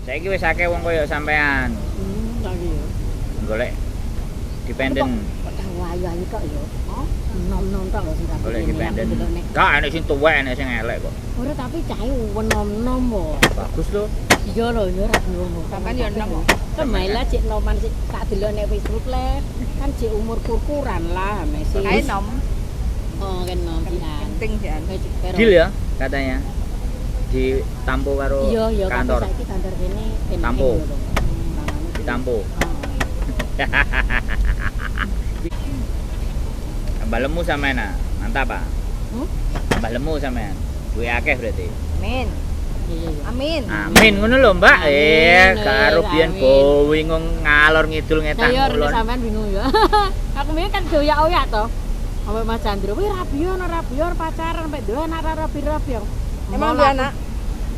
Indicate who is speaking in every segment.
Speaker 1: Saiki wis akeh wong koyo sampean
Speaker 2: Lagi ya.
Speaker 1: golek dependen,
Speaker 2: Kok tahu ayu-ayu tok ya. Oh, nom-nom tok lho sing rapi
Speaker 1: golek
Speaker 2: kene, aku
Speaker 1: dependen.
Speaker 2: delok nek.
Speaker 1: Gak enek sing tuwek, enek sing elek kok.
Speaker 2: Ora tapi cahe nom-nom kok.
Speaker 1: Bagus lho.
Speaker 2: Iya lho, ya ora bingung.
Speaker 3: Sampean ya enom kok.
Speaker 2: Kemaila cek noman sik tak delok nek Facebook le, kan cek umur kurkuran lah mesi.
Speaker 3: Kae nom,
Speaker 2: Oh, kan nom jian.
Speaker 3: penting jan.
Speaker 1: Deal ya katanya. Di Tampo karo
Speaker 2: Iya, iya
Speaker 1: kantor.
Speaker 2: Saiki kantor kene penake
Speaker 1: Tampo.
Speaker 2: ngono lho.
Speaker 1: Di Tampo.
Speaker 2: Oh.
Speaker 1: Tambah lemu sampean ah. Mantap ah.
Speaker 2: Hmm?
Speaker 1: Tambah lemu sampean. Duwe akeh berarti.
Speaker 3: Amin.
Speaker 2: Iya, iya.
Speaker 3: Amin.
Speaker 1: Amin ngono lho, Mbak.
Speaker 2: Amin,
Speaker 1: Karo biyen
Speaker 2: amin.
Speaker 1: bingung ngalor ngidul
Speaker 2: Nah,
Speaker 1: ngetan
Speaker 2: ya rene
Speaker 1: ngulon.
Speaker 2: sampean bingung ya. Aku mbiyen kan doyak-oyak to. Sampai Mas Chandro, "Wih, rabi ono rabi ono pacaran sampai duwe anak ra rabi-rabi."
Speaker 3: Emang duwe anak?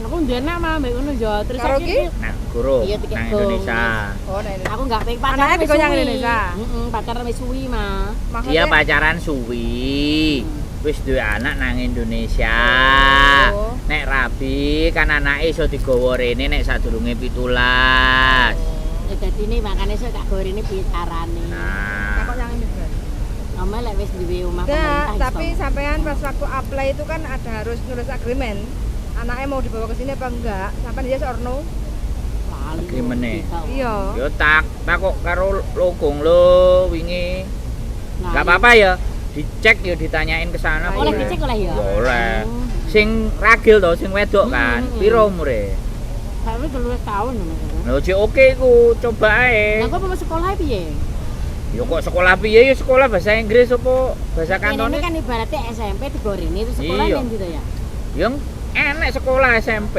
Speaker 2: Aku duwe anak mah mbek ngono ya. Terus
Speaker 3: Karo
Speaker 2: saiki
Speaker 3: ki?
Speaker 1: Nah, guru
Speaker 2: Iya, tiket
Speaker 1: nang
Speaker 2: gong.
Speaker 1: Indonesia.
Speaker 3: Oh, nah ini.
Speaker 2: aku enggak pengen pacaran
Speaker 3: Anaknya
Speaker 2: wis
Speaker 3: digoyang
Speaker 2: suwi.
Speaker 3: Indonesia?
Speaker 2: Heeh, pacaran wis suwi mah.
Speaker 3: Maksudnya
Speaker 1: Dia pacaran suwi. Wis duwe anak nang Indonesia.
Speaker 3: Oh.
Speaker 1: Nek rabi kan anake iso digawa rene nek sadurunge 17.
Speaker 2: Ya dadi ini makane sok tak gorene piye carane.
Speaker 1: Nah,
Speaker 3: Takok yang imigran.
Speaker 2: Oma lek wis duwe omah
Speaker 3: Nah,
Speaker 2: pemerintah
Speaker 3: tapi
Speaker 2: iso.
Speaker 3: sampean pas waktu apply itu kan ada harus nulis agreement. Anaknya mau dibawa ke sini apa enggak? Sampean yes or no?
Speaker 2: Lali.
Speaker 1: Agreement-e.
Speaker 3: Iya.
Speaker 1: yo tak takok karo lokong lho wingi.
Speaker 2: Lali.
Speaker 1: Gak apa-apa ya. Dicek ya ditanyain ke sana
Speaker 2: Oleh
Speaker 1: boleh.
Speaker 2: dicek oleh ya?
Speaker 1: Boleh.
Speaker 2: Hmm.
Speaker 1: Sing ragil to, sing wedok kan. Piro umure?
Speaker 2: Tapi 13 tahun lho Mas.
Speaker 1: Lho cek oke iku, coba ae.
Speaker 2: Lah kok mau sekolah piye?
Speaker 1: Ya kok sekolah piye ya sekolah bahasa Inggris apa bahasa
Speaker 2: Ini
Speaker 1: Kantonis?
Speaker 2: kan ibaratnya SMP digorene terus sekolah
Speaker 1: Iya.
Speaker 2: ning ndi to ya?
Speaker 1: Yang enek sekolah SMP.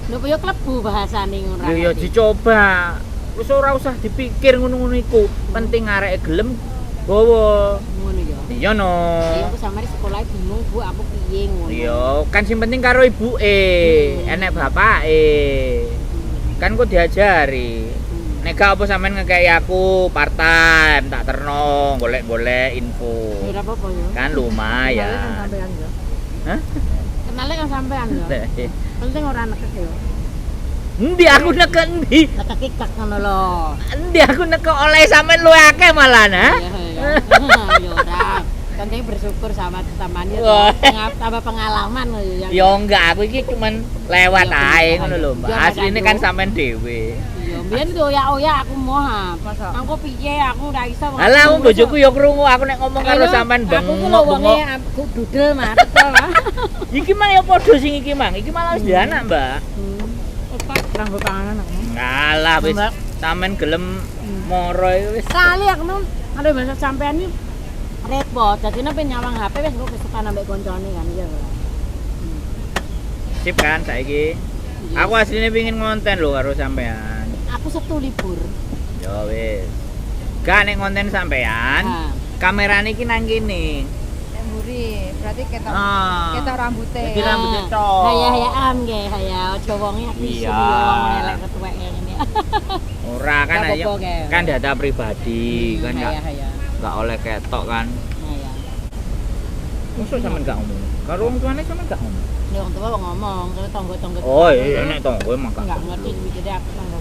Speaker 2: Lho kok ya klebu bahasane ngono.
Speaker 1: Lho ya dicoba. Wis ora usah dipikir ngono-ngono iku. Penting areke gelem gowo.
Speaker 2: Ngono ya.
Speaker 1: Iya no.
Speaker 2: Iya aku samare sekolah bingung Bu aku piye ngono.
Speaker 1: Iya, kan sing penting karo ibuke, enek bapake. Kan kok diajari. Nek gak apa sampean ngekeki aku part time, tak terno golek-golek info.
Speaker 2: Ya ora apa-apa ya.
Speaker 1: Kan lumayan.
Speaker 3: Sampean ya.
Speaker 1: Hah?
Speaker 2: Kenale kan sampean ya. Penting ora nekek ya.
Speaker 1: Endi aku nekek endi?
Speaker 2: Nekek kek ngono lho.
Speaker 1: Endi aku nekek oleh sampean luwe akeh malah nah.
Speaker 2: Iya iya. Ya ora. Penting bersyukur sama temannya
Speaker 1: Wah.
Speaker 2: tambah pengalaman lho ya.
Speaker 1: Ya enggak, aku iki cuman lewat
Speaker 2: Iya,
Speaker 1: ae
Speaker 2: iya.
Speaker 1: ngono lho, Mbak.
Speaker 2: Iya, Mas
Speaker 1: Asline
Speaker 2: Andrew.
Speaker 1: kan sampean dhewe.
Speaker 2: Iya, mbiyen oyak-oyak aku moh.
Speaker 3: Masa?
Speaker 2: Aku piye aku ora iso.
Speaker 1: Alah wong bojoku ya krungu aku nek ngomong karo sampean
Speaker 2: Aku ku lho wonge
Speaker 1: bengok-bengok.
Speaker 2: aku dudel mah teko lah.
Speaker 1: Iki mah ya padha sing iki mang. Iki malah wis duwe anak, Mbak.
Speaker 2: Otak rambut panganan aku.
Speaker 1: Ngalah wis
Speaker 2: Mbak.
Speaker 1: sampean gelem moro iku wis.
Speaker 2: Kali aku mau ada bahasa sampean ini repot. Jadi nek nyawang HP wis kok kesukaan ambek koncone kan iya.
Speaker 1: Sip kan saiki. Aku asline pengin ngonten lho karo sampean.
Speaker 2: Aku Sabtu libur.
Speaker 1: Ya wis. Gak nek ngonten sampean,
Speaker 2: Nah,
Speaker 1: kamerane iki nang kene.
Speaker 3: Yang mburi, berarti ketok
Speaker 1: Ah.
Speaker 3: ketok rambutnya.
Speaker 1: Jadi rambutnya tok.
Speaker 2: Haya haya am ge, haya aja wonge aku isin
Speaker 1: Iya.
Speaker 2: wong elek ketuwek ngene.
Speaker 1: Ora kan
Speaker 2: Gak
Speaker 1: ayo
Speaker 2: apa-apa, kayak.
Speaker 1: kan data pribadi kan
Speaker 2: Haya
Speaker 1: gak
Speaker 2: haya.
Speaker 1: gak oleh ketok kan.
Speaker 2: Haya.
Speaker 1: Mosok sampean gak ngomong. Karo wong tuane sampean gak ngomong.
Speaker 2: Ya wong tua wong ngomong, terus tonggo-tonggo.
Speaker 1: Oh iya nek tonggo emang gak.
Speaker 2: Enggak ngerti jadi aku tonggo.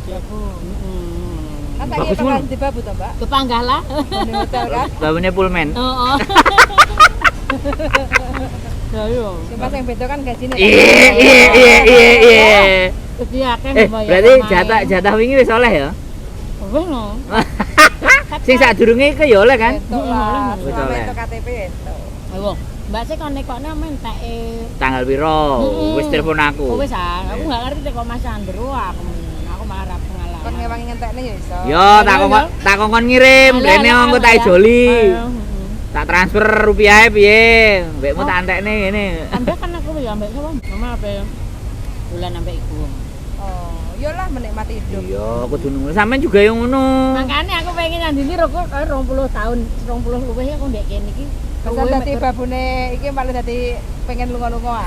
Speaker 3: Babu.
Speaker 2: Heeh.
Speaker 3: Kan saiki
Speaker 1: Bagus
Speaker 3: bakal
Speaker 1: ngono.
Speaker 3: dibabu to, Mbak?
Speaker 2: Kepanggah lah.
Speaker 3: Di hotel kan.
Speaker 1: Babune pulmen.
Speaker 2: Heeh. Ya yo.
Speaker 3: Cuma yang beda kan gajinya.
Speaker 1: Iya iya iya iya iya.
Speaker 2: Terus dia akeh mbayar
Speaker 1: Berarti
Speaker 2: omahe.
Speaker 1: jatah jatah wingi wis oleh ya?
Speaker 2: Wis no.
Speaker 1: Sing sadurunge iku ya oleh kan?
Speaker 3: Entuk lah,
Speaker 1: Wis
Speaker 3: selama
Speaker 1: oleh.
Speaker 3: itu KTP entuk.
Speaker 2: Ayo, Mbak sih kon nekokne menteke.
Speaker 1: Tanggal piro? Wis telepon aku.
Speaker 2: Oh wis ah, aku enggak ngerti teko Mas Andro aku. Aku malah ra pengalaman.
Speaker 3: Kon ngewangi ngentekne ya iso.
Speaker 1: Yo tak kongkon tak kongkon ngirim,
Speaker 2: Alah,
Speaker 1: rene
Speaker 2: alah,
Speaker 1: engko tak
Speaker 2: alah.
Speaker 1: ijoli.
Speaker 2: Ayo, heeh.
Speaker 1: Tak transfer rupiahnya piye? Mbekmu tak antekne ngene.
Speaker 2: Anda kan aku ya ambek sapa? Mama apa ya? Bulan ambek iku.
Speaker 3: Oh, iyalah menikmati hidup.
Speaker 1: Iya, kudu nunggu. Sampean juga yang ngono.
Speaker 2: Makanya aku pengen nyandini rokok 20 tahun, 20 luwih aku ndek kene iki.
Speaker 3: Pesan dadi babune iki malah dadi pengen lunga-lunga. ah.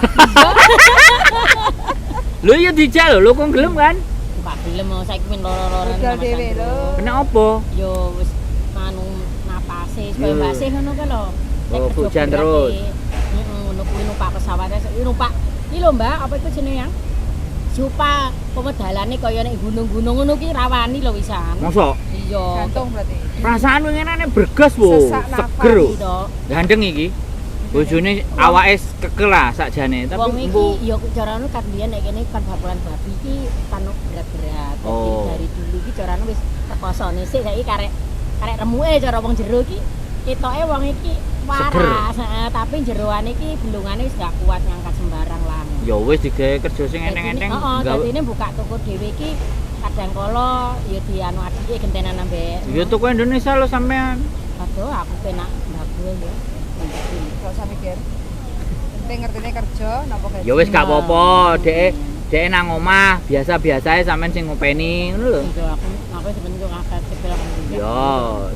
Speaker 1: Lho iya dijak lho, lho kok gelem kan?
Speaker 2: Gak gelem oh, saiki men loro-loroan.
Speaker 3: Budal dhewe lho.
Speaker 1: Kena apa?
Speaker 2: Yo wis anu napase supaya
Speaker 1: Yo.
Speaker 2: basih ngono ka lho. Nek
Speaker 1: Oh,
Speaker 2: kerja
Speaker 1: hujan
Speaker 2: berat
Speaker 1: terus.
Speaker 2: e, heeh, ngono kuwi numpak Pesawatnya numpak. Iki lho Mbak, apa iku jenenge yang? Supa pemedalane kaya nek gunung-gunung ngono ki rawani lho wisan.
Speaker 1: Mosok
Speaker 2: Iya.
Speaker 3: Jantung berarti.
Speaker 1: perasaan winginane bergas wo.
Speaker 3: Sesak nafas.
Speaker 1: Seger wo.
Speaker 2: Iya.
Speaker 1: Gandeng iki. Bojone awake kekel lah sakjane, tapi
Speaker 2: Wong iki
Speaker 1: empu
Speaker 2: ya carane kan biyen nek kene kan bakulan babi iki kan berat-berat. Jadi
Speaker 1: Oh.
Speaker 2: dari dulu iki carane wis rekosone sik saiki karek karek remuke cara wong jero iki ketoke wong iki waras, heeh, tapi jeroane iki belungane wis gak kuat ngangkat sembarang lah.
Speaker 1: Ya wis digawe kerja sing enteng-enteng.
Speaker 2: Heeh,
Speaker 1: gawe-
Speaker 2: dadine buka toko dhewe iki kadang kala ya dianu adike gentenan ambek.
Speaker 1: Ya toko Indonesia lo sampean.
Speaker 2: Aduh, aku penak mbaku ya.
Speaker 3: Gak usah mikir. Penting ngertine kerja napa gaji.
Speaker 1: Ya wis gak apa-apa, dhek dhek nang omah biasa-biasae sampean sing ngopeni ngono lho.
Speaker 2: Iya, aku sebenarnya kok ngangkat sepil aku.
Speaker 1: Ya,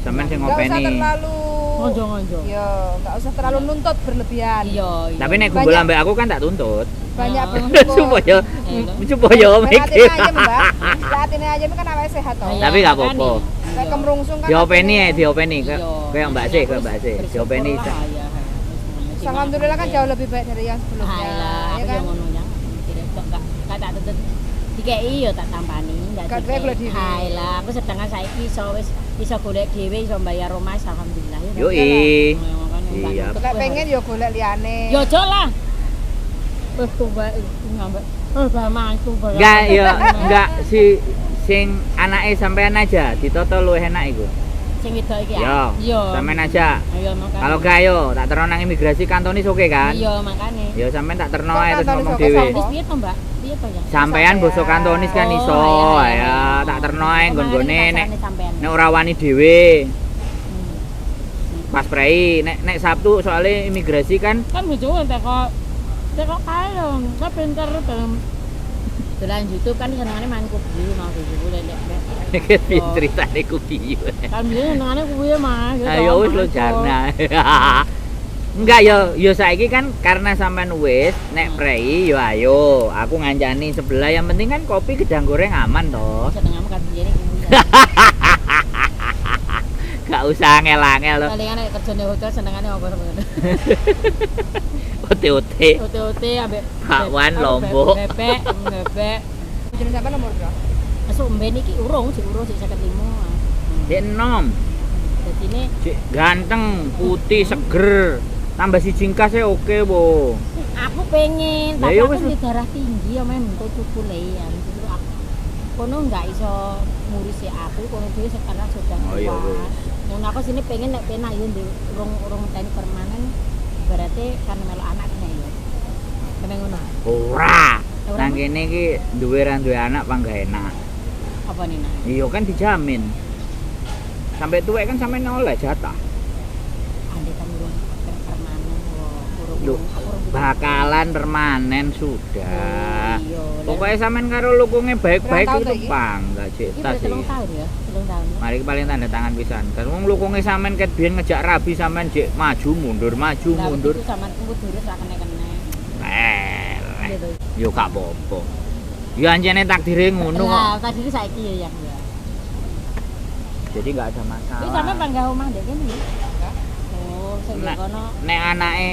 Speaker 1: sampean sing
Speaker 3: Nggak usah
Speaker 1: ngopeni.
Speaker 3: terlalu
Speaker 2: Ngonjo-ngonjo.
Speaker 3: Iya, nggak usah terlalu nuntut berlebihan.
Speaker 2: Iya, iya.
Speaker 1: Tapi nek
Speaker 3: Banyak-
Speaker 1: kumpul ambek aku kan tak tuntut.
Speaker 3: Banyak
Speaker 2: Oh.
Speaker 3: bersyukur.
Speaker 1: Supaya
Speaker 2: Iya.
Speaker 1: supaya
Speaker 3: Ben
Speaker 1: mikir.
Speaker 3: atine ayem, Mbak. Lah atine ayem kan awake sehat toh.
Speaker 2: Iya,
Speaker 1: Tapi gak
Speaker 2: makanya.
Speaker 1: apa-apa.
Speaker 3: Lek kemrungsung kan
Speaker 1: Diopeni
Speaker 3: atine-
Speaker 1: ya, diopeni.
Speaker 2: Iya.
Speaker 1: Kayak Mbak C, kayak Mbak C. Diopeni.
Speaker 2: Bersyukur lah, ya. Wis,
Speaker 3: Alhamdulillah kan jauh lebih baik dari yang sebelumnya.
Speaker 2: Alah,
Speaker 3: Ya
Speaker 2: aku
Speaker 3: kan?
Speaker 2: yo ngono ya. Mikirnya kok gak tak tuntut dikei yo tak tampani, gak
Speaker 3: Gak duwe golek dhewe.
Speaker 2: Alah, aku sedangkan saiki iso wis iso golek dhewe, iso bayar rumah, alhamdulillah ya.
Speaker 1: Yoi.
Speaker 2: Iya.
Speaker 1: Iya.
Speaker 3: Lek pengen yo golek liyane.
Speaker 2: Yo aja lah. Wis tuwa ngambek. Eh, bah mantu bah.
Speaker 1: Enggak ya, enggak si sing anake sampean aja ditoto luwih enak iku.
Speaker 2: Sing wedok iki
Speaker 1: Yo,
Speaker 2: ya. Iya.
Speaker 1: sampean aja.
Speaker 2: Ayo makane.
Speaker 1: Kalau gak ayo tak terno nang imigrasi kantonis oke kan?
Speaker 2: Iya, makane.
Speaker 1: Ya sampean tak terno
Speaker 3: Kok
Speaker 1: ae terus
Speaker 3: kantonis
Speaker 1: ngomong
Speaker 3: oke,
Speaker 1: dhewe.
Speaker 3: sapa?
Speaker 2: Wis piye to, Mbak? Piye to ya?
Speaker 1: Sampean basa kantonis kan
Speaker 2: Oh,
Speaker 1: iso
Speaker 2: iya,
Speaker 1: ya,
Speaker 2: iya.
Speaker 1: tak terno ae nggon-nggone nek
Speaker 2: sampean.
Speaker 1: nek ora wani dhewe.
Speaker 2: Hmm.
Speaker 1: Pas prei nek nek Sabtu soalnya imigrasi kan
Speaker 2: Kan bojoku teko teko kae lho, kan pinter dalam dolan YouTube kan senengane main kubu mau bojoku lek lek.
Speaker 1: piye ceritane ku piye.
Speaker 2: Kan biyen senengane kuwi Mas. Ya
Speaker 1: Ayo
Speaker 2: toh,
Speaker 1: wis lo
Speaker 2: mangan
Speaker 1: jarna. Enggak yo yo saiki kan karena sampean wis nek prei yo ayo aku ngancani sebelah yang penting kan kopi gedang goreng aman toh.
Speaker 2: kok. Senengamu kan biyen kuwi.
Speaker 1: Gak usah angel-angel loh.
Speaker 2: Palingan nek kerjane hotel senengane apa sebenarnya?
Speaker 1: OT-OT.
Speaker 2: OT-OT ambek
Speaker 1: Bakwan,
Speaker 2: apa,
Speaker 1: lombok.
Speaker 2: Bebek, bebek.
Speaker 3: Bojone sampean nomor piro?
Speaker 2: Masuk mben iki urung, sik urung sik 55.
Speaker 1: Dek enom,
Speaker 2: Dadine
Speaker 1: cek ganteng, putih, seger. Tambah si jingkasnya oke, wo.
Speaker 2: aku pengen,
Speaker 1: Lah
Speaker 2: tapi
Speaker 1: ya
Speaker 2: aku
Speaker 1: wis.
Speaker 2: di darah tinggi ya men entuk cukule ya. Justru aku kono nggak iso ngurusi aku, kono dhewe sekarang sudah
Speaker 1: Oh, iya
Speaker 2: tua.
Speaker 1: wis.
Speaker 2: Ngono aku sini pengen nek penak yo ndek urung-urung tani permanen berarti kan melok anak kena yo. Kena ngono.
Speaker 1: Ora.
Speaker 2: Ora.
Speaker 1: Nang kene iki duwe ra duwe anak panggah enak.
Speaker 2: Apa nih nak?
Speaker 1: Iya kan dijamin. Sampai tuwek kan sampai oleh jatah.
Speaker 2: Andai kan urung permanen wo, urung
Speaker 1: Loh,
Speaker 2: aku urung
Speaker 1: bakalan permanen sudah.
Speaker 2: Oh, iya.
Speaker 1: Pokoknya sampean karo lukunge baik-baik
Speaker 3: Pirang tahun
Speaker 1: itu
Speaker 3: to iki?
Speaker 1: bangga
Speaker 2: Iki
Speaker 1: cek tas
Speaker 2: berarti telung
Speaker 1: iki.
Speaker 2: tahun ya, 3 tahun.
Speaker 1: Mari paling tanda tangan pisan. Kan wong lukunge sampean ket biyen ngejak rabi sampean jek maju mundur maju
Speaker 2: Lah,
Speaker 1: mundur.
Speaker 2: itu sampean kudu ra kena-kena.
Speaker 1: Eh,
Speaker 2: Iya to.
Speaker 1: yo gak apa-apa. Ya ancene takdire ngono kok.
Speaker 2: Lah, tadi saiki ya yang ya.
Speaker 1: Jadi nggak ada
Speaker 2: Iki
Speaker 1: masalah.
Speaker 2: sampean panggah omah ndek kene ya? Oh, sing
Speaker 1: Nek-
Speaker 2: ndek kono.
Speaker 1: Nek anake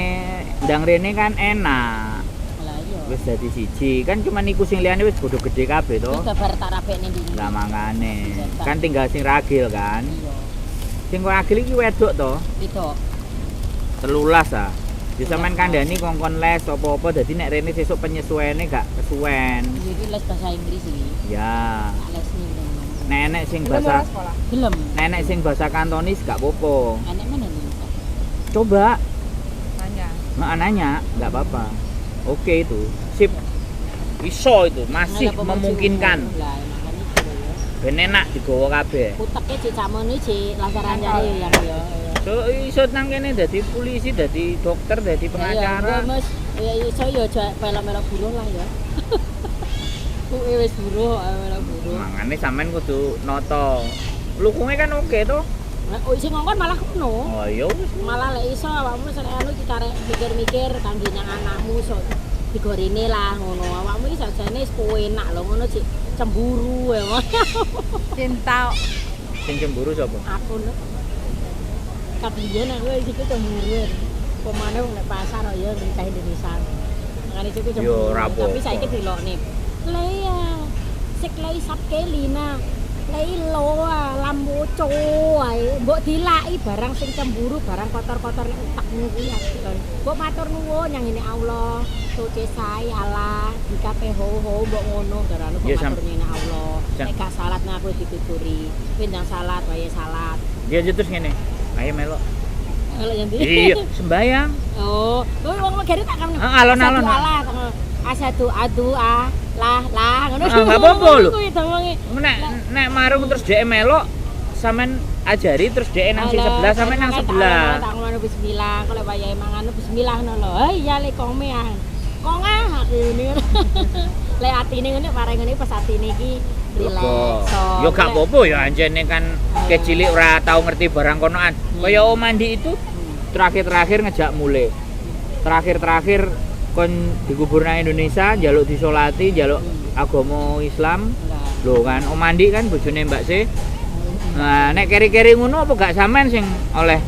Speaker 1: ndang rene kan enak.
Speaker 2: Lah iya.
Speaker 1: Wis dadi siji. Kan cuman iku sing liyane wis bodho gede kabeh to.
Speaker 2: Wis bar tak rabekne ndi.
Speaker 1: Lah mangkane. Kan tinggal sing ragil kan.
Speaker 2: Iya.
Speaker 1: Sing ragil iki wedok to.
Speaker 2: Itu.
Speaker 1: 13 ah. Ya sampean kandhani kongkon les apa-apa dadi nek rene sesuk penyesuaiane gak kesuwen.
Speaker 2: Iya iki les bahasa Inggris iki.
Speaker 1: Ya.
Speaker 2: Tak les nih.
Speaker 1: Nek enek sing
Speaker 3: Belum
Speaker 1: bahasa
Speaker 3: ora sekolah.
Speaker 2: Gelem.
Speaker 1: nek enek sing bahasa Kantonis gak apa-apa.
Speaker 2: Enek mana nih?
Speaker 1: Coba
Speaker 3: Nanya.
Speaker 1: nggak nanya, nggak apa-apa. Oke itu. Sip. Iso itu masih
Speaker 2: Lah, apa
Speaker 1: memungkinkan.
Speaker 2: Lah, makane itu lho ya.
Speaker 1: Ben enak digawa kabeh.
Speaker 2: Uteke cek sakmono cek lancar-lancare ya yang ya.
Speaker 1: So iso nang kene dadi polisi, dadi dokter, dadi pengacara.
Speaker 2: Ya, Mas, ya iso ya aja melok-melok buruh lah ya. Kuwi wis buruh, ayo melok buruh.
Speaker 1: Mangane sampean kudu noto. Lukunge kan oke to.
Speaker 2: Nah, oh, sing ngongkon malah ngono.
Speaker 1: Oh iya wis.
Speaker 2: Malah lek iso awakmu sing anu iki karek mikir-mikir kangge nyang anakmu iso digorene lah ngono. Awakmu iki sajane wis enak lho ngono cik cemburu ya.
Speaker 3: Cinta.
Speaker 1: Sing cemburu sapa?
Speaker 2: Aku lho. Kabiyen aku wis iku cemburu. Pemane wong nek pasar kok ya cah Indonesia. Omongane iku
Speaker 1: Yo,
Speaker 2: cemburu.
Speaker 1: ora
Speaker 2: Tapi
Speaker 1: apa-apa.
Speaker 2: saiki dilokne. Lea, sik lei sap kelina. Lei loa lamwoco ae. Mbok dilaki barang sing cemburu, barang kotor-kotor nek utekmu kuwi apik kon. Mbok matur nuwun yang ini Allah. Soce sai Allah, dikape ho ho mbok ngono darane mbok
Speaker 1: Ya,
Speaker 2: matur nyene Allah. Nek gak salat nah aku dituturi. Kowe ndang salat wae salat.
Speaker 1: Dia aja terus ngene. Ayo melok.
Speaker 2: Kalau yang
Speaker 1: Iya, sembayang.
Speaker 2: Oh, kowe wong megari tak kan.
Speaker 1: Ah, alon-alon.
Speaker 2: Asadu Allah, asadu adu a lah lah ngono.
Speaker 1: Ah, nggak apa-apa lho.
Speaker 2: Kuwi domongi.
Speaker 1: Nek nek marung terus dhek melok sampean ajari terus dhek nang sing sebelah sampean nang sebelah.
Speaker 2: Tak ngono bismillah, kalau wayahe mangan bismillah ngono lho. Eh iya le kome ah. Kong ah aku ngene. Lek atine ngene pareng ngene pas atine iki relax.
Speaker 1: Yo gak apa-apa ya anjene kan kecilik ora tau ngerti barang konoan. Kaya om mandi itu terakhir-terakhir ngejak mulai. Terakhir-terakhir kon dikubur nang Indonesia njaluk disolati, njaluk agama Islam. Lho kan om mandi kan bojone Mbak C. Nah, nek keri-keri ngono apa gak sampean sing oleh?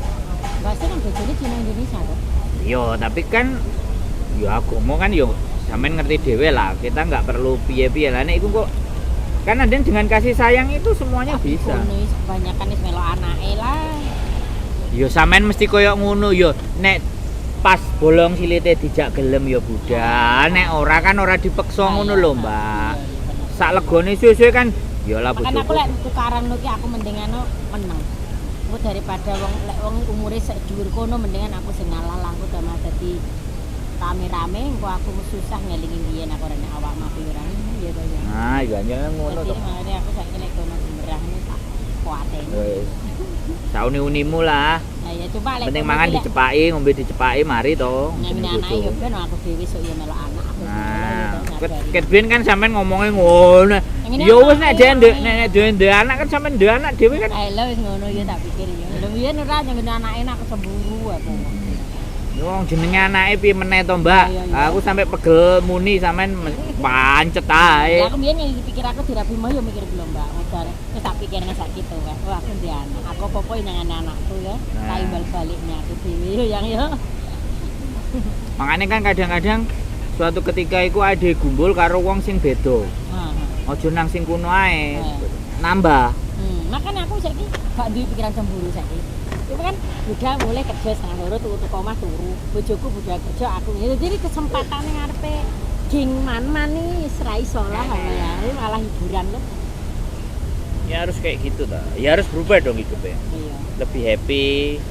Speaker 2: Pasti kan bojone Cina Indonesia kok.
Speaker 1: Yo, tapi kan yo agama kan yo sampean ngerti dhewe lah. Kita nggak perlu piye-piye lah nek iku kok kan ada dengan kasih sayang itu semuanya bisa.
Speaker 2: Ngono wis kebanyakan wis melok anake lah.
Speaker 1: Yo sampean mesti koyo ngono yo nek pas bolong silite dijak gelem yo budal, nek ora kan ora dipeksa ngono lho, Mbak.
Speaker 2: Iya, iya, bener.
Speaker 1: Sak legone suwe-suwe kan yo lah
Speaker 2: Makanya aku
Speaker 1: bojoku.
Speaker 2: lek tukaran lho ki aku mendingan meneng. Aku daripada wong lek wong umure sak dhuwur kono mendingan aku sing ngalah lah aku tambah dadi rame-rame engko aku susah ngelingi biyen aku ora nek awakmu aku yo ora ya to ya.
Speaker 1: Nah, iya anjene ngono
Speaker 2: Dadi
Speaker 1: to.
Speaker 2: makanya aku saiki lek kono gemerah ini tak kuateni.
Speaker 1: Wis. Sauni-unimu lah.
Speaker 2: Nah ya coba lek
Speaker 1: Penting
Speaker 2: kono
Speaker 1: mangan
Speaker 2: ki lek
Speaker 1: dicepaki, ngombe dicepaki mari to.
Speaker 2: nyamine
Speaker 1: Jeneng
Speaker 2: anake
Speaker 1: bojo.
Speaker 2: ya ben aku dhewe sok ya melok anak aku
Speaker 1: Nah,
Speaker 2: ya
Speaker 1: ket ket biyen kan sampean ngomongnya ngono.
Speaker 2: Yang
Speaker 1: Ya wis nek
Speaker 2: anake,
Speaker 1: dhewe
Speaker 2: anake.
Speaker 1: nek nek dhewe duwe anak kan sampean duwe anak dhewe kan.
Speaker 2: Ayo wis ngono ya tak pikir ya. Lho biyen ora nyamine anake aku cemburu aku.
Speaker 1: Wong jenenge anake piye meneh to, Mbak?
Speaker 2: Iya, iya.
Speaker 1: Aku sampe pegel muni sampean pancet ae.
Speaker 2: Lah aku biyen yang dipikir aku dirabi mau ya mikir belum Mbak. Udah terus tak pikirnya saiki to Mbak. Wah aku ndek anak. Aku apa-apa yang anakku ya.
Speaker 1: Nah.
Speaker 2: Tak imbal baliknya aku dhewe ya yang ya.
Speaker 1: Makanya kan kadang-kadang suatu ketika iku ade gumbul karo wong sing beda.
Speaker 2: Heeh.
Speaker 1: Aja nang sing kuno ae.
Speaker 2: Nah.
Speaker 1: Nambah.
Speaker 2: Makanya aku saiki gak duwe pikiran cemburu saiki. Itu kan budal mulai kerja 1:30 turu teko omah turu. Bojoku budal kerja aku. Ya, jadi kesempatane ngarepe ging man-man nih wis ra iso lah ya. Ini malah hiburan loh.
Speaker 1: Ya harus kayak gitu ta. Ya harus berubah dong hidupnya.
Speaker 2: Iya.
Speaker 1: Lebih happy.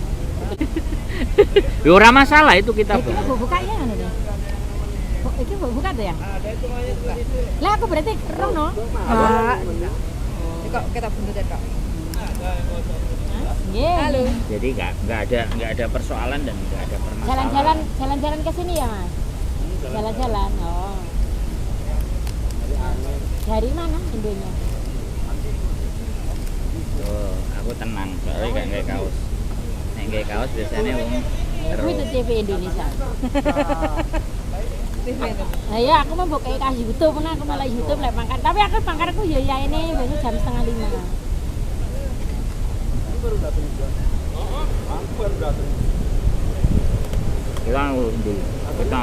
Speaker 1: Ya ora masalah itu kita.
Speaker 2: Iki mau buka ya ngono deh. Iki mau buka tuh ya? Lah aku berarti rono.
Speaker 3: Mbak. Ini kok kita buntut ya, Kak?
Speaker 2: Nggih.
Speaker 3: Halo.
Speaker 1: Jadi nggak ada persoalan dan nggak ada permasalahan.
Speaker 2: Jalan-jalan jalan-jalan ke sini ya, Mas? Jalan-jalan. Oh. Dari mana Indonya?
Speaker 1: Oh, aku tenang soalnya gak nggak kaos. Nek nggak kaos biasanya wong
Speaker 2: Kuwi itu TV Indonesia.
Speaker 3: TV itu.
Speaker 2: Nah ya aku mau buka kasih YouTube, nah aku malah YouTube lek makan. Tapi aku makan aku ya ya ini biasanya jam 4.30.
Speaker 1: hilang dulu. Kita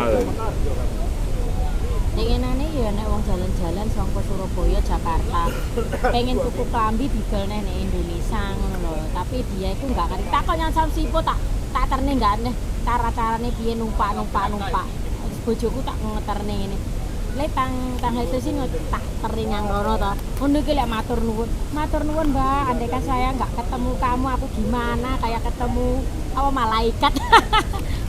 Speaker 2: Pengenane ya nek wong jalan-jalan saka Surabaya Jakarta. Pengen tuku klambi didol neh nek Indonesia ngono lho. Tapi dia iku enggak ngerti. Tak kok nyang Samsipo tak tak terne enggak aneh. Cara-carane piye numpak-numpak numpak. Terus bojoku tak ngeterne ngene. Le tang tang itu sih tak terne nyang rono to. Ngono iki lek matur nuwun. Matur nuwun, Mbak. Andaikan saya enggak ketemu kamu aku gimana kayak ketemu apa malaikat.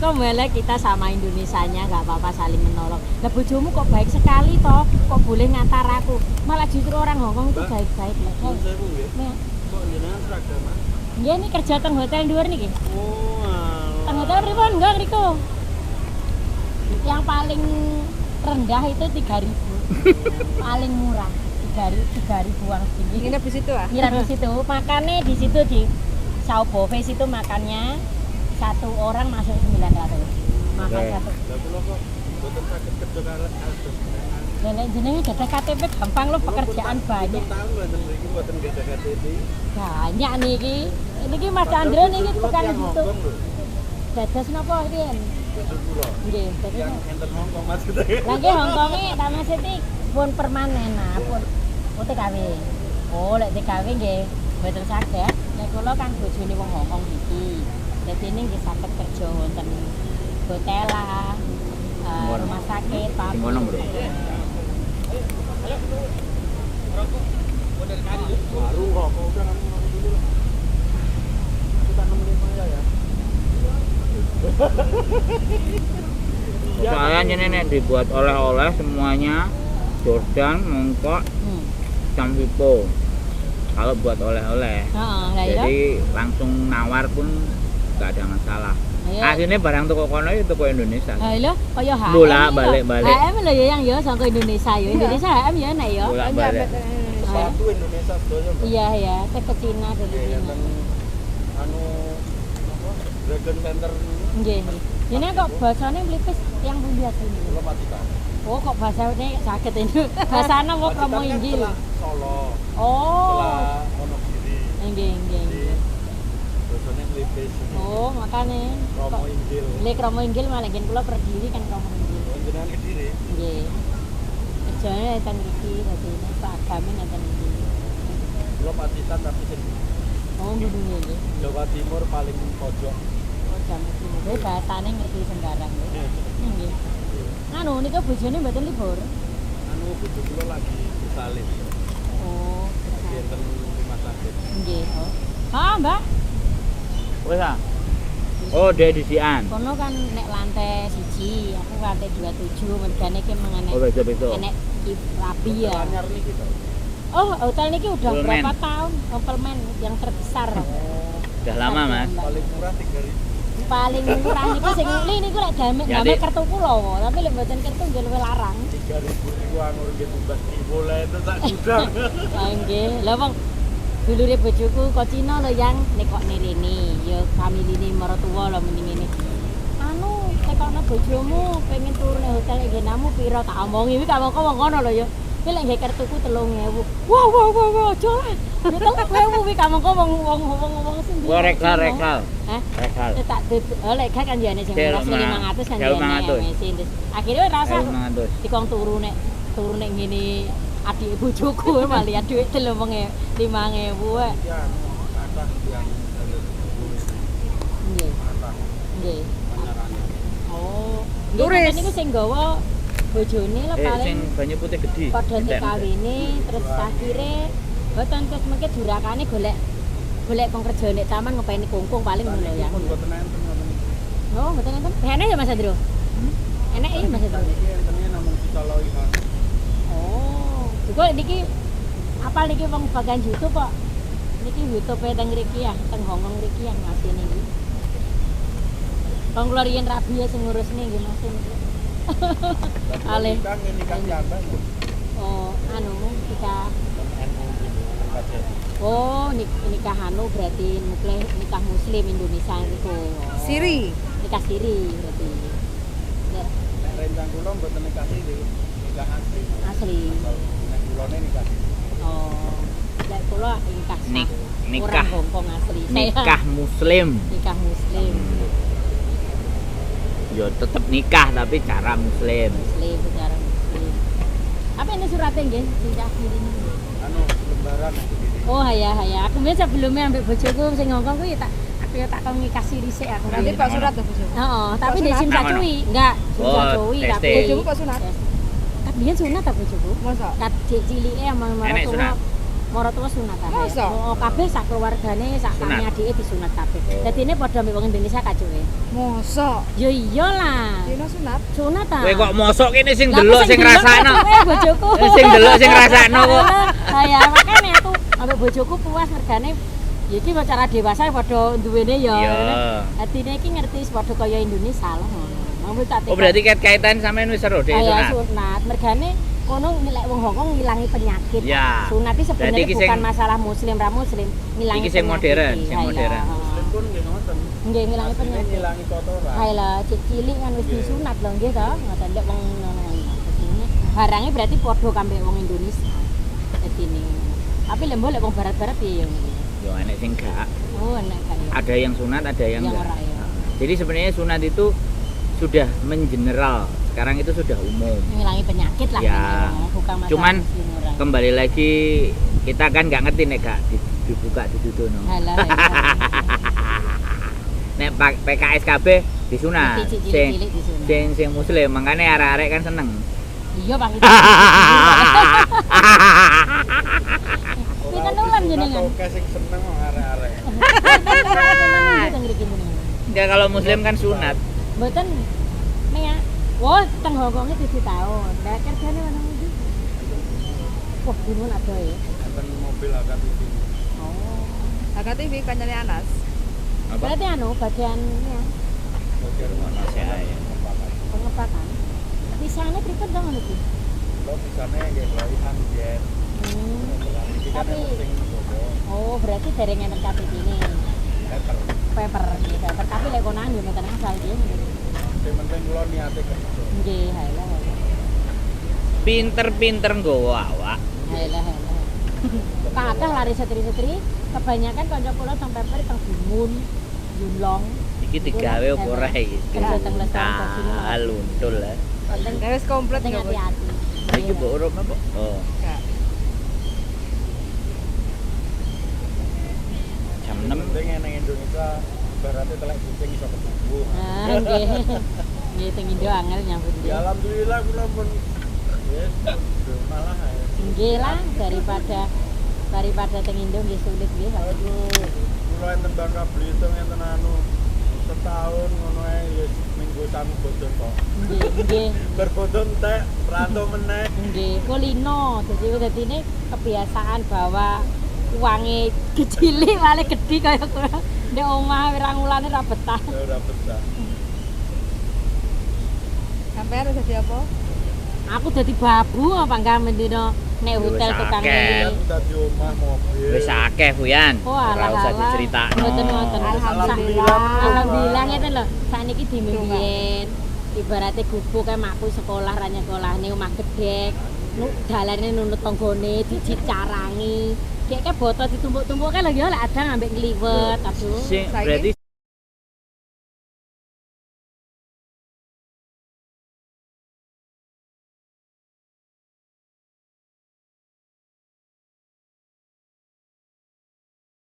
Speaker 2: Kok malah kita sama Indonesianya nggak apa-apa saling menolong. Lah bojomu kok baik sekali toh, kok boleh ngantar aku. Malah justru orang Hongkong itu baik-baik lah.
Speaker 4: Nuwun sewu nggih.
Speaker 2: Ya.
Speaker 4: Kok jenengan seragam?
Speaker 2: Nggih ini kerja teng hotel dhuwur niki.
Speaker 4: Oh, alah.
Speaker 2: Teng hotel pripun enggak niku? Yang paling rendah itu 3.000. Paling murah 3.000 3.000 uang segini.
Speaker 3: Nginep di situ ah.
Speaker 2: Nginep di situ, makannya di situ di Sao Bofe situ makannya satu orang masuk 900. Makan
Speaker 1: Oke.
Speaker 2: satu.
Speaker 4: Lah kula kok mboten saged kerja karo kados jenengan.
Speaker 2: Lah nek jenenge gadah KTP gampang lo pekerjaan banyak.
Speaker 4: Tahun mboten mriki mboten gadah KTP.
Speaker 2: Banyak niki. Niki Mas Chandra niki tukang YouTube. Dados napa riyen?
Speaker 4: Bojo kula.
Speaker 2: Nggih, dadi
Speaker 4: Yang enten Hongkong maksudnya.
Speaker 2: Lah nggih Hongkonge ta Mas iki pun permanen nah, pun oh TKW. Oh, lek TKW nggih mboten saged. Nek kula kan bojone wong Hongkong iki. Dadi ini nggih saged kerja wonten hotel lah,
Speaker 1: Ngono.
Speaker 2: rumah sakit,
Speaker 1: Sing
Speaker 2: pabrik.
Speaker 1: ngono, Bro.
Speaker 4: Baru rokok udah kamu rokok dulu lah. Kita nemenin Maya ya.
Speaker 1: Soalnya ini nek dibuat oleh-oleh semuanya Jordan, Mongkok, Samvipo. Kalau buat oleh-oleh.
Speaker 2: Heeh, lah iya.
Speaker 1: Jadi langsung nawar pun nggak ada masalah.
Speaker 2: Iya.
Speaker 1: Aslinya barang toko kono itu toko Indonesia.
Speaker 2: Ha lho, kaya HM.
Speaker 1: Bolak,
Speaker 2: lho.
Speaker 1: balik, balik.
Speaker 2: HM lho ya yang ya saka Indonesia ya. Indonesia HM ya nek ya.
Speaker 1: Bolak
Speaker 3: Kan
Speaker 1: balik.
Speaker 3: nyampe ke Indonesia.
Speaker 4: Sepatu Indonesia sedoyo, Mbak.
Speaker 2: Iya, saya ke Cina dari
Speaker 4: Nggih,
Speaker 2: Cina.
Speaker 4: enten anu apa? Dragon Center niku.
Speaker 2: Nggih. Ini kok bahasane mlipis yang pundi asline?
Speaker 4: Kula Pacitan.
Speaker 2: Oh, kok bahasane saged ini. Bahasane apa
Speaker 4: Pacitan
Speaker 2: kromo
Speaker 4: kan
Speaker 2: inggil?
Speaker 4: celak Solo.
Speaker 2: Oh.
Speaker 4: Celak Wonogiri.
Speaker 2: Nggih, nggih.
Speaker 4: Jadi basane mlipis.
Speaker 2: Oh, makane
Speaker 4: Kromo
Speaker 2: kok
Speaker 4: inggil.
Speaker 2: le kromo inggil malah ngen kula Kediri kan kromo inggil.
Speaker 4: Jenengan Kediri.
Speaker 2: Nggih. Kerjane enten mriki dadi ini Pak Agame enten mriki.
Speaker 4: Kula Pacitan tapi sing
Speaker 2: Oh, ngene nggih.
Speaker 4: Jawa Timur paling pojok.
Speaker 2: Oh, jamu timur. Nggih, bahasane ngerti sembarang nggih. Nggih. Anu nika bojone mboten libur.
Speaker 4: Anu bojo kula lagi bersalin.
Speaker 2: Oh,
Speaker 4: Lagi enten rumah sakit.
Speaker 2: nggih. Oh. Ah, Mbak.
Speaker 1: Wes ah. Oh, dia di Sian.
Speaker 2: Kono kan nek lantai 1, aku lantai 27, mergane ki mengenai
Speaker 1: Oh, besok-besok.
Speaker 2: enek ki rabi ya.
Speaker 4: Anyar niki to.
Speaker 2: Oh, hotel niki udah
Speaker 1: Pullman.
Speaker 2: berapa tahun? Oh, Pullman yang terbesar.
Speaker 1: Udah lama, Mas.
Speaker 4: Paling murah 3000.
Speaker 2: Paling murah niku sing nguli niku lek damel
Speaker 1: Ya,
Speaker 2: damel
Speaker 1: Dik.
Speaker 2: kertu kula, tapi lek mboten kertu nggih luwih larang.
Speaker 4: 3000 niku anggur nggih tumbas boleh itu sak gudang.
Speaker 2: Ah nggih. Lah wong dulure bojoku kok Cina lho yang nek kok nirene, ya familine maratuwa lho mending ngene. Anu tekokno bojomu pengen turu ning hotel nggenamu pira tak omongi kuwi kamangka wong kono lho ya. Kuwi lek nggae kertuku 3000. Wah wah wah wah aja lah. Ya 3000 kuwi kamangka wong wong wong wong sing
Speaker 1: Wah, rekal, rekal.
Speaker 2: Hah?
Speaker 1: Rekal.
Speaker 2: Tak oh lek gak kan jane sing murah sing 500 kan jane mesin. Terus akhirnya rasa
Speaker 1: 1500.
Speaker 2: dikong turu nek ngene adik bojoku malah dhuwit 5000 wae.
Speaker 4: Ya, kathah yang
Speaker 2: Nggih.
Speaker 4: kathah
Speaker 2: Nggih.
Speaker 4: anyar-anyar.
Speaker 2: Oh, nggih
Speaker 3: Turis.
Speaker 2: niku sing gawa bojone lho
Speaker 1: Eh,
Speaker 2: paling
Speaker 1: sing banyu putih gede.
Speaker 2: padha
Speaker 1: Entek, entek.
Speaker 2: TKW-ne terus akhire boten terus mengke jurakane golek golek kong kerja nek taman ngopeni kungkung paling ngono ya.
Speaker 4: Pun boten enten ngoten iki.
Speaker 2: Oh, mboten enten. Enek ya Mas Andro? Enek iya Mas Andro.
Speaker 4: Niki entene namung Cicoloihan.
Speaker 2: Oh, juga niki apal niki wong bagian YouTube kok. Niki YouTube-e teng mriki ya, teng Hongkong mriki ya Mas niki. Wong kula riyen rabi ya sing ngurusne nggih Mas niki. Ale.
Speaker 4: Nikah nggih nikah piyambak.
Speaker 2: Oh, anu nikah.
Speaker 4: Teng NU gitu, teng KJRI.
Speaker 2: Oh, nikah anu berarti nikah muslim Indonesia niku. Oh.
Speaker 3: Siri.
Speaker 2: Nikah siri berarti. Nek
Speaker 4: Nek rencang kula mboten nikah siri, nikah asli.
Speaker 2: asli.
Speaker 4: Asal nek kulone nikah siri.
Speaker 2: Oh, nek kula nikah sah.
Speaker 1: Nikah.
Speaker 2: Orang Hongkong asli. Saya
Speaker 1: Nikah muslim.
Speaker 2: nikah muslim.
Speaker 1: Ya tetep nikah tapi cara muslim.
Speaker 2: Muslim secara muslim. Apa ini suratnya nggih? Nikah siri ini.
Speaker 4: Anu lembaran nek Kediri.
Speaker 2: Oh ya ya, aku biyen sebelumnya ambek bojoku sing Hongkong kuwi tak aku ya tak kon nikah siri sik aku.
Speaker 3: Berarti
Speaker 2: biyen.
Speaker 3: Pak Surat tuh bojomu.
Speaker 2: Heeh, tapi
Speaker 3: Kok
Speaker 2: di Sim
Speaker 1: sunat?
Speaker 2: Sacui, enggak, Sim
Speaker 1: Oh,
Speaker 2: Sacui
Speaker 1: testing.
Speaker 2: tapi
Speaker 3: Bojomu kok sunat?
Speaker 2: Tapi biyen sunat ta bojoku?
Speaker 3: Masa?
Speaker 2: Kat cilike sama
Speaker 1: Enek
Speaker 2: maratuwa.
Speaker 1: sunat?
Speaker 2: Maratuwa sunat ta.
Speaker 3: Masa?
Speaker 2: Oh, kabeh sak keluargane, sak
Speaker 1: Sunat.
Speaker 2: kami adike disunat kabeh.
Speaker 1: Oh.
Speaker 2: Dadine padha ambek wong Indonesia kacuke.
Speaker 3: Masa?
Speaker 2: Ya iyalah.
Speaker 3: Dino sunat?
Speaker 2: Sunat ta.
Speaker 1: Kowe kok mosok kene sing
Speaker 2: Lah, aku
Speaker 1: delok sing ngrasakno.
Speaker 2: kacuke bojoku.
Speaker 1: Eh, sing delok sing ngrasakno kok.
Speaker 2: Lah ya makane aku ambek bojoku puas mergane ya iki cara dewasa padha duwene ya.
Speaker 1: Iya.
Speaker 2: Atine iki ngerti padha kaya Indonesia lah ngono. Mau tak
Speaker 1: Oh berarti kait-kaitan sampean wis seru dhek
Speaker 2: Kaya
Speaker 1: sunat.
Speaker 2: sunat. Mergane kono lek wong Hongkong ngilangi penyakit.
Speaker 1: Ya.
Speaker 2: Sunat iki sebenarnya
Speaker 1: Berarti iki sing-
Speaker 2: bukan masalah muslim ra muslim, ngilangi
Speaker 1: Iki sing
Speaker 2: penyakit
Speaker 1: modern,
Speaker 2: iki.
Speaker 1: sing
Speaker 2: Hai lah,
Speaker 1: modern.
Speaker 2: heeh.
Speaker 4: Muslim pun nggih ngoten.
Speaker 2: Nggih ngilangi
Speaker 4: Asline
Speaker 2: penyakit.
Speaker 4: ngilangi kotoran.
Speaker 2: Hai lah, cilik kan wis
Speaker 4: Nggih.
Speaker 2: disunat lho nggih to. Ngoten lek wong ngono. Dadine barangnya berarti padha kambek wong Indonesia. Dadine. Tapi lek mbok lek wong barat-barat piye ya ngene.
Speaker 1: Yo enek sing gak.
Speaker 2: Oh, enak kan ya.
Speaker 1: Ada yang sunat, ada yang
Speaker 2: Yang
Speaker 1: enggak.
Speaker 2: ora ya.
Speaker 1: Jadi sebenarnya sunat itu sudah mengeneral. Sekarang itu sudah umum.
Speaker 2: Ngilangi penyakit lah
Speaker 1: Ya.
Speaker 2: kan, bukan masalah
Speaker 1: Cuman
Speaker 2: muslim ora.
Speaker 1: kembali lagi kita kan nggak ngerti nek gak dibuka didudono.
Speaker 2: Halah, halah.
Speaker 1: Nek PKS KB disunat.
Speaker 2: Mesti
Speaker 1: Sing
Speaker 2: cilik-cilik disunat.
Speaker 1: sing sing muslim makanya arek-arek kan seneng.
Speaker 2: Iya, Pak. Pinten wulan jenengan?
Speaker 4: Oke sing seneng wong arek-arek.
Speaker 2: Pinten ngriki jenengan?
Speaker 1: Enggak, kalau muslim kan sunat.
Speaker 2: Mboten Mea. Wah, teng Hongkonge 7 tahun. Lah kerjane mana ndi? Wah, gunung ada ya.
Speaker 4: Enten mobil HKTV.
Speaker 2: Oh.
Speaker 3: HKTV kancane Anas.
Speaker 1: Apa?
Speaker 2: Berarti anu bagiannya
Speaker 4: Bagian
Speaker 1: Ono sih ae.
Speaker 2: pengepakan. Pisangnya pripun dong ngono iki?
Speaker 4: Lo bisane nggih laihan biyen. Iki kan sing nggowo
Speaker 2: Oh, berarti dereng enten KTP ini.
Speaker 4: paper.
Speaker 2: Paper, nggih, paper. Tapi lek konangan yo mboten asal nggih.
Speaker 4: Sing penting kula niate kerja.
Speaker 2: Nggih, halah. Halah.
Speaker 1: Pinter-pinter nggawa awak.
Speaker 2: Halah, halah. Kathah lari setri-setri, kebanyakan kanca kula teng paper teng Dungun, Yunlong.
Speaker 1: Iki digawe apa ora iki?
Speaker 2: Kerja teng restoran bajine.
Speaker 1: Luntul lah.
Speaker 2: Penting
Speaker 3: Ya wis komplit
Speaker 2: penting
Speaker 3: ya, Bos.
Speaker 2: hati-hati.
Speaker 1: Iki mbok urip apa? Oh,
Speaker 3: Enggak.
Speaker 1: jam
Speaker 4: Sing
Speaker 1: 6.
Speaker 4: penting nang Indonesia ibaratnya telek kucing iso ketemu.
Speaker 2: Ah, nggih. Nggih teng Indo angel nyambut
Speaker 4: Ya
Speaker 2: nggih.
Speaker 4: alhamdulillah kula pun wis malah ae.
Speaker 2: Nggih lah daripada daripada teng Indo nggih sulit nggih.
Speaker 4: Aduh, kula enten Bangka Belitung enten anu setahun ngono ae ya minggu sangu bodo kok.
Speaker 2: Nggih, nggih.
Speaker 4: Berbodo entek, rantau meneh.
Speaker 2: Nggih, kulino. Dadi dadine kebiasaan bahwa uange kecil malah gede kaya kula. Ndek omah pirang wulane ra betah.
Speaker 4: Ya ora betah.
Speaker 3: Sampean wis dadi apa?
Speaker 2: Aku dadi babu apa enggak mendino nek hotel
Speaker 1: Wis
Speaker 2: tukang
Speaker 1: akeh.
Speaker 2: ini.
Speaker 4: Kan dadi omah mobil.
Speaker 1: Wis akeh Fuyan.
Speaker 2: Oh,
Speaker 1: Ora
Speaker 2: alah,
Speaker 1: usah
Speaker 2: alah.
Speaker 1: diceritakno.
Speaker 2: Mboten ngoten.
Speaker 3: Alhamdulillah.
Speaker 2: Alhamdulillah ngeten lho. Sakniki dimimpiin. Ibarate gubuk kae makku sekolah ra nyekolahne omah gedhek. Nu dalane nunut tanggane dijicarangi. Gek ke boto ditumpuk-tumpuk kan lho ya lek ada ngambek ngliwet. Aduh.
Speaker 1: Sing
Speaker 3: Saiki?
Speaker 1: berarti